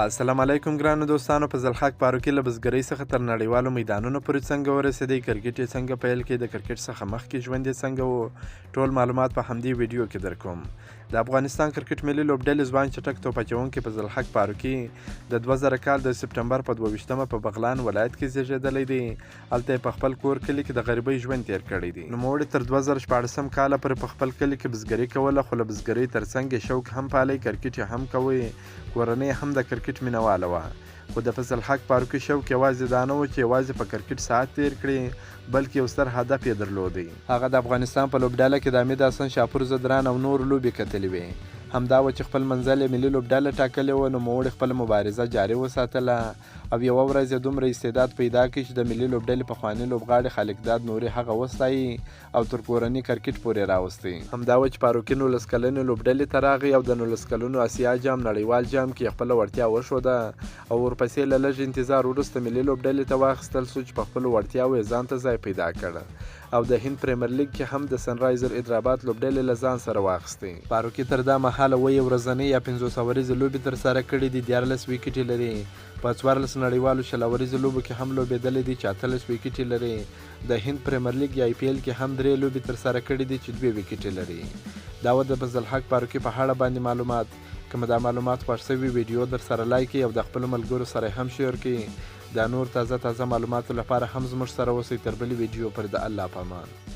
السلام علیکم ګرانو دوستانو، فضل حق فاروقي له بزګرۍ څخه تر نړیوالو میدانونو پورې څنګه ورسېدی، کرکټ یې څنګه پیل کړي، د کرکټ څخه مخکې ژوند یې څنګه و، ټول معلومات په همدې ویډیو کې درکوم. د افغانستان کرکټ ملي لوبډلې ځوان چټک توپ اچونکی فضل حق فاروقي د 2000 کال د سپټمبر په 22مه په بغلان ولایت کې زیږېدلی دی. هلته یې په خپل کور کلي کې د غریبۍ ژوند تېر کړی دی. نوموړي تر 2016 کاله پورې په خپل کلي کې بزګري کوله، خو له بزګرۍ ترڅنګ یې شوق هم پالی، کرکټ یې هم کوی، کورنۍ یې هم د کرکټ مینواله وه. خو د فضل حق فاروقي شوق یوازې دا نه و چې یوازې په کرکټ ساعت تېر کړي، بلکې یو ستر هدف یې درلودی. هغه د افغانستان په لوبډله کې د امید حسن، شاپور ځدران او نورو لوبې کتلې وې. همدا و چې خپل منزل یې ملي لوبډله ټاکلې وه. نوموړي خپله مبارزه جاري وساتله او یوه ورځ یې دومره استعداد پیدا کړ چې د ملي لوبډلې پخواني لوبغاړي خالقداد نوري هغه وستایي او تر کورني کرکټ پورې راوستی. همدا و چې فاروقي 19 کلنې لوبډلې ته راغی او د 19 کلونو اسیا جام، نړیوال جام کې یې خپله وړتیا وښوده او ورپسې له لږ انتظار وروسته ملي لوبډلې ته واخیستل شو چې په خپلو وړتیاوو یې ځان ته ځای پیدا کړ او د هند پریمر لیګ کې هم د سنرایزر حیدرآباد لوبډلې له ځان سره واخیستی. فاروقي تر دا مهاله اووه یو ورځنۍ یا 50 اوریزې لوبې ترسره کړې دي، 13 ویکټې لري. په 14 نړیوالو 20 اوریزو لوبو کې هم لوبېدلی دی چې 18 ویکټې لري. د هند پریمر لیګ یا آی پي ایل کې هم درې لوبې ترسره کړې دي چې دوې ویکټې لري. دا وه د فضل حق فاروقي په اړه باندې معلومات. که مو دا معلومات خوښ شوي، ویډیو درسره لایک کړئ او د خپلو ملګرو سره یې هم شیر کړئ. د نور تازه تازه معلوماتو لپاره هم زموږ سره اوسئ. تر بلې ویډیو پر د الله په امان.